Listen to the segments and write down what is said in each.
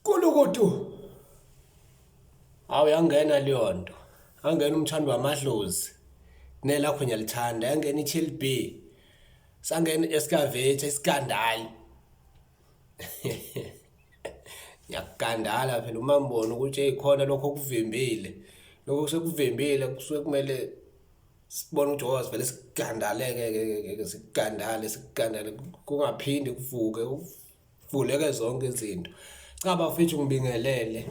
Kulukudu. Hawu yangena leyo nto. Angena umthandi wamadlozi. Nelakho ngiyalithanda. Yangena i-TLB. Sangena i-excavator iskandali. Ngiyakugandala phela uma ngibona ukuthi hey khona lokho okuvimbile. Lokho sekuvimbile kusuke kumele sibone ukuthi oh sivele sikugandaleke ke ke sikugandale sikugandale kungaphindi kuvuke vuleke zonke izinto. Cha bafethu ngibingelele.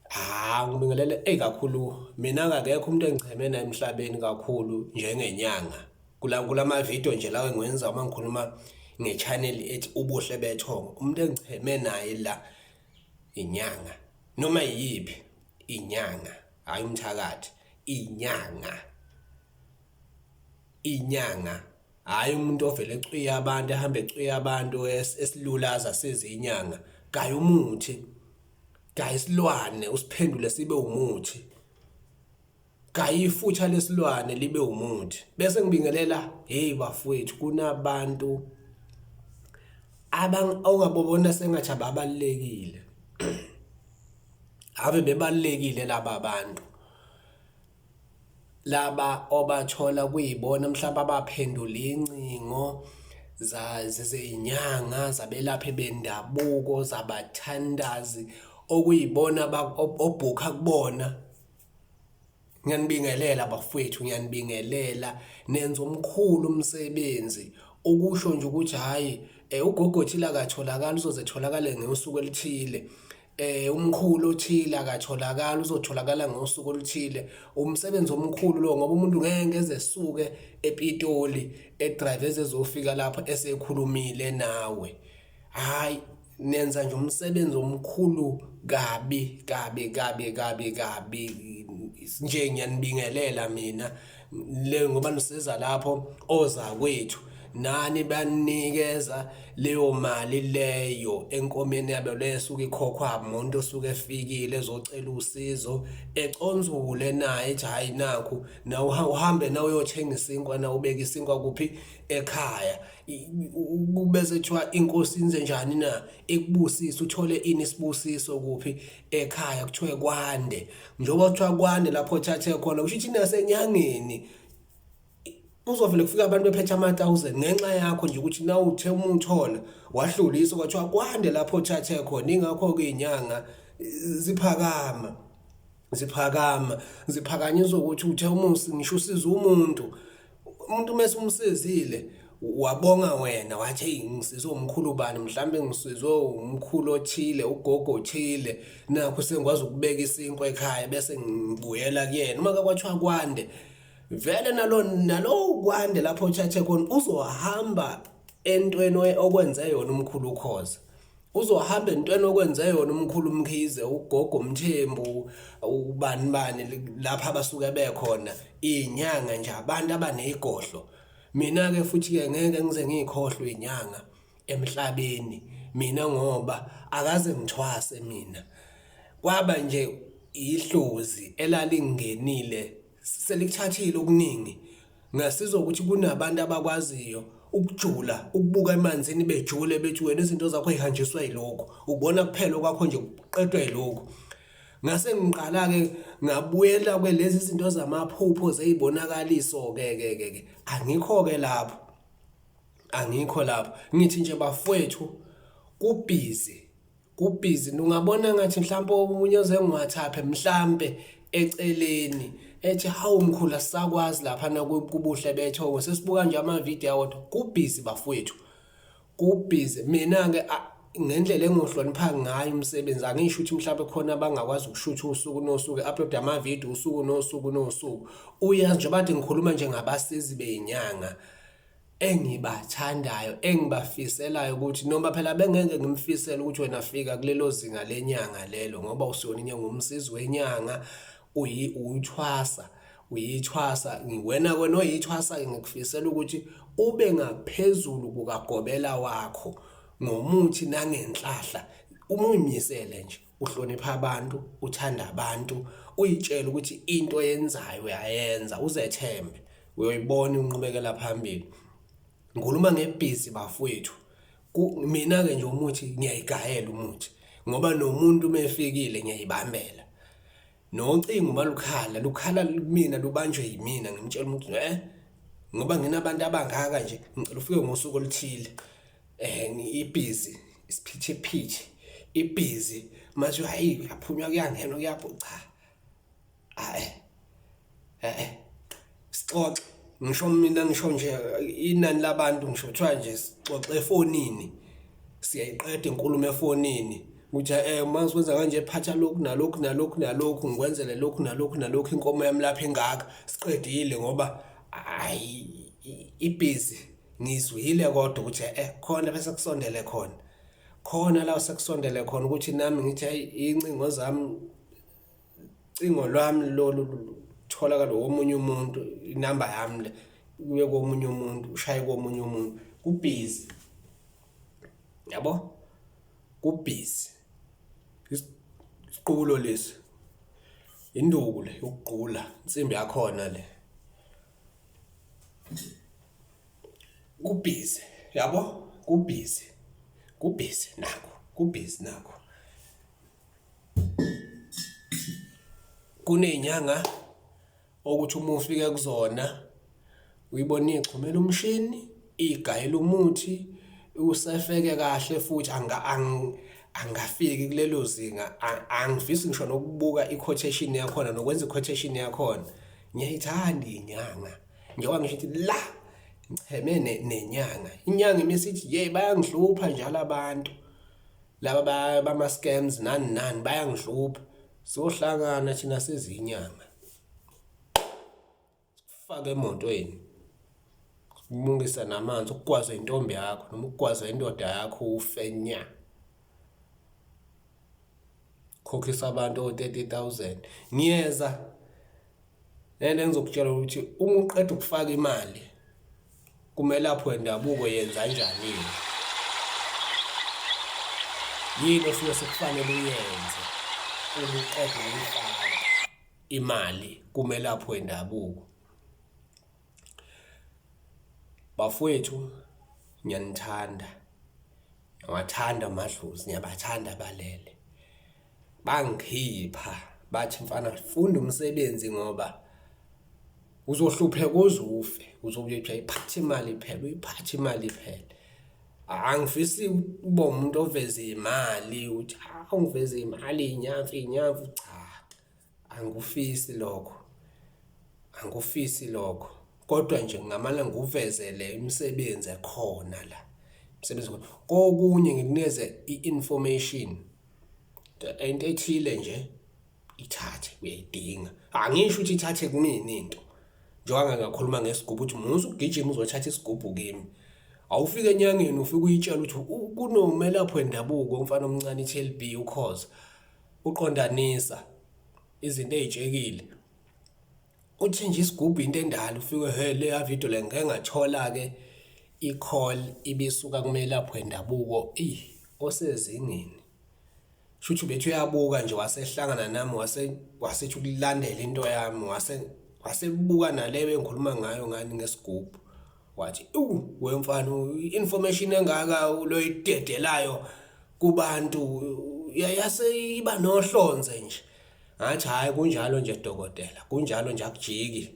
Ah ngibingelele eyi kakhulu mina akekho umuntu engicheme naye emhlabeni kakhulu njengenyanga. Kula kulama video nje lawa engiwenza uma ngikhuluma nge-channel ethi ubuhle bethongo. Umuntu engicheme naye la inyanga noma iyiphi inyanga hhayi umthakathi inyanga inyanga Hhayi umuntu ovele ecwiye abantu ehambe ecwiye abantu esilulaza size inyanga. Gaya umuthi. Gaya isilwane usiphendule sibe umuthi. Gaya ifutha lesilwane libe umuthi. Bese ngibingelela, hey bafowethu kunabantu ongabobona sengathi ababalulekile. Ave bebalulekile laba bantu. Laba obathola kuyibona mhlawumbe abaphendula incingo zezinyanga, zabelaphi bendabuko, zabathandazi okuyibona obhukha kubona. Ngiyanibingelela bafowethu, ngiyanibingelela nenza omkhulu umsebenzi ukusho nje ukuthi hhayi ugogo othile akatholakali uzoze etholakale ngosuku oluthile. Umkhulu othile akatholakali uzotholakala ngosuku oluthile. Umsebenzi omkhulu lowo ngoba umuntu ngeke eze esuke ePitoli edrayive eze ezofika lapho esekhulumile nawe. Hhayi, nenza nje umsebenzi omkhulu kabi kabi kabi kabi kabi nje ngiyanibingelela mina le ngoba nisiza lapho ozakwethu nani banikeza leyo mali leyo enkomeni yabo leyo esuke ikhokhwa umuntu osuke efikile ezocela usizo econzule naye ethi hhayi nakhu nawe uhambe nawe uyothenga isinkwa na ubeke isinkwa kuphi ekhaya bese kuthiwa inkosi inze njani na ikubusise uthole ini isibusiso kuphi ekhaya kuthiwe kwande njengoba kuthiwa kwande lapho othathe khona kusho ukuthi nasenyangeni kuzovele kufika abantu bephethe ama-thousand ngenxa yakho nje ukuthi na uthe uma uthola wahlulisa kwathiwa kwande lapho othathe khona ingakho-ke iy'nyanga ziphakama ziphakama ziphakanyiswa ukuthi uthe uma ngisho usiza umuntu umuntu uma esumsizile wabonga wena wathi hey ngisizwe umkhulu bani mhlambe ngisizwe umkhulu othile ugogo othile nakho sengikwazi ukubeka isinkwa ekhaya bese ngibuyela kuyena uma kwathiwa kwande vele nalo nalo kwande lapho othathe khona uzohamba entweni okwenze yona umkhulu ukhoza uzohamba entweni okwenze yona umkhulu Mkhize ugogo Mthembu ubani bani lapha abasuke bekhona inyanga nje abantu abanezigodlo mina ke futhi ke ngeke ngize ngikhohlwe inyanga emhlabeni mina ngoba akaze ngithwase mina kwaba nje ihlozi elalingenile selikuthathile okuningi ngasizwa ukuthi kunabantu abakwaziyo ukujula ukubuka emanzini bejule bethi wena izinto zakho yihanjiswa yilokhu ubona kuphela okwakho nje kuqedwa yilokhu ngase ngiqala-ke ngabuyela kwelezi zinto zamaphupho zeyibonakaliso-ke ke ke ke angikho-ke lapho angikho lapho ngithi nje bafowethu kubhizi Kubhizi ungabona ngathi mhlawumpe omunye oze ngiwathaphe mhlampe eceleni ethi hawu mkhulu asisakwazi laphana kubuhle bethongo sesibuka nje amavidiyo awodwa kubhizi bafowethu kubhizi mina-ke ngendlela engiwuhlonipha ngayo umsebenzi angisho ukuthi mhlawumbe khona abangakwazi ukushutha usuku nosuku upload amavidiyo usuku nosuku nosuku uyazi njengoba kade ngikhuluma nje ngabasizi beyinyanga engibathandayo engibafiselayo ukuthi noma phela bengeke ngimfisele ukuthi wena fika kulelo zinga lenyanga lelo ngoba usuyona inyanga umsizi wenyanga uyithwasa uyithwasa wena wena oyithwasa ke ngikufisela ukuthi ube ngaphezulu kukagobela wakho ngomuthi nangenhlahla uma uyimisele nje uhlonipha abantu uthanda abantu uyitshela ukuthi into oyenzayo uyayenza uzethembe uyoyibona inqubekela phambili ngikhuluma ngebhizi bafowethu mina-ke nje umuthi ngiyayigayela umuthi Ngoba nomuntu uma efikile ngiyayibambela. Nocingo uma lukhala, lukhala kumina lubanjwe yimina ngimtshela umuntu ngoba nginabantu abangaka nje ngicela ufike ngosuku oluthile. Ibhizi isiphithiphithi ibhizi manje hayi kuyaphunywa kuyangenwa kuyaphu cha. Hayi. Sixoxe ngisho mina ngisho nje inani labantu ngisho kuthiwa nje sixoxe efonini. Siyayiqeda inkulumo efonini ukuthi uma sikwenza kanje phatha lokhu nalokhu nalokhu nalokhu ngikwenzele lokhu nalokhu nalokhu inkomo yami lapha ingaka siqedile ngoba hayi ibhizi ngizwile kodwa ukuthi khona bese kusondele khona khona la sekusondele khona ukuthi nami ngithi hayi incingo zami cingo lwami lolu lutholakala womunye umuntu inamba yami le kuye komunye umuntu ushaye komunye umuntu kubhizi yabo kubhizi isiqulo lesi induku le yokugqula insimbi yakhona le kubhizi yabo kubhizi kubhizi nakho kubhizi nakho Kuney'nyanga okuthi uma ufika kuzona uyibone iy'xhumela umshini, iy'gayela umuthi, usefeke kahle futhi angikafiki kulelo zinga angifisi ngisho nokubuka i-quotation yakhona nokwenza i-quotation yakhona. Ngiyayithanda iy'nyanga njengoba ngisho ukuthi la ngicheme nenyanga, inyanga uma isithi yeyi bayangihlupha njalo abantu. Laba bama-scams nani nani bayangihlupha. Siyohlangana thina sizinyanga. Sikufake emotweni. Sikumukise namanzi ukugwaze intombi yakho noma ukugwaze indoda yakho ufe nya. Khokhisa abantu o-30 000. Ngiyeza lento engizokutshela ukuthi uma uqeda ukufaka imali kumelaphi wendabuko yenza njani yini osuke sekufanele uyenze uma uqeda ukuyifaka imali kumelaphi wendabuko. Bafowethu ngiyanithanda, ngiyawathanda amadlozi, ngiyabathanda abalele. Bangikhipha bathi mfana funda umsebenzi ngoba uzohlupheka uze ufe, uzobe uthi uyayiphatha imali phela, uyiphathe imali phela. Angifisi ukuba umuntu oveza imali ukuthi hawu ngiveze imali iy'nyamfu iy'nyamfu, cha angikufisi lokho, angikufisi lokho. Kodwa nje ngingamane ngikuvezele imisebenzi ekhona la, imisebenzi ekhona. Kokunye ngikunikeze i-information into ethile nje ithathe uyayidinga. Angisho ukuthi ithathe kumina into njengoba ngake ngakhuluma ngesigubhu ukuthi musa ukugijima uzothatha isigubhu kimi. Awufike enyangeni ufike uyitshela ukuthi kunomelaphi wendabuko umfana omncane i-T_L_B uKhoza uqondanisa izinto ey'tshekile. Uthi nje isigubhu into endala ufike he leya video le ngike ngathola-ke i-call ibisuka kumelaphi wendabuko eyi osezingeni. Shuthi ubethi uyabuka nje wasehlangana nami wase wasethi ukulandela into yami wase wasebuka nale bengikhuluma ngayo ngani ngesigubhu. Wathi ewu wemfana i-information engaka loyidedelayo kubantu yase iba nohlonze nje. Ngathi hhayi kunjalo nje dokotela, kunjalo nje akujiki.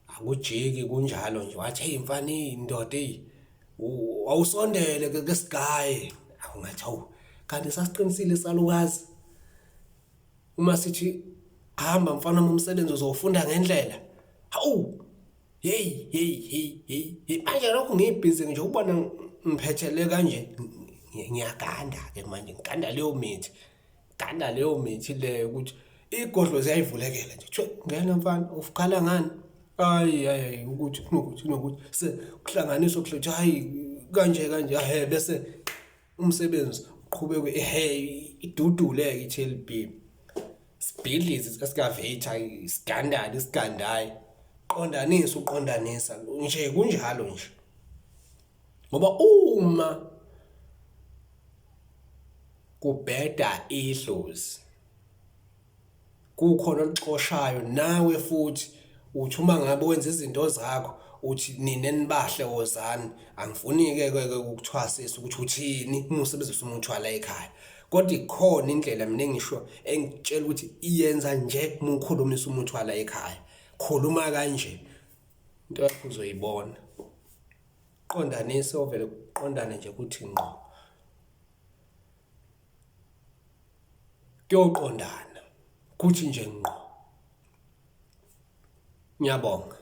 Akujiki kunjalo nje. Wathi hey mfana indoda eyi awusondele ke kesigaye. Awu ngathi hawu kanti sasiqinisile isalukazi. Uma sithi hamba mfana wami umsebenzi uzowufunda ngendlela. Hawu hey hey hey hey hey manje lokhu ngibhizi nje ubona ngiphethele kanje ngiyaganda ke manje ngiganda leyo mithi. Ganda leyo mithi leyo ukuthi igodlo ziyayivulekela nje. Kuthiwa ngena mfana ukhala ngani? Hayi hayi ukuthi kunokuthi kunokuthi se kuhlanganiswa kuhlothi hayi kanje kanje he bese umsebenzi uqhubeke ehe idudule-ke i-T_L_B. Sibhidlize excavator isigandane isigandayi qondanisa uqondanisa nje kunjalo nje. Ngoba uma kubheda idlozi kukhona oluxoshayo nawe futhi uthi uma ngabe wenza izinto zakho uthi nina enibahle wozani angifuni-ke ke ukuthwasisa ukuthi uthini uma usebenzisa umuthi wala ekhaya. Kodwa ikhona indlela mina engisho engitshela ukuthi iyenza nje uma ukhulumisa umuthi wala ekhaya. Khuluma kanje. Into yakho uzoyibona. Qondanise ovele kuqondane nje kuthi ngqo. Kuyoqondana kuthi nje ngqo. Ngiyabonga.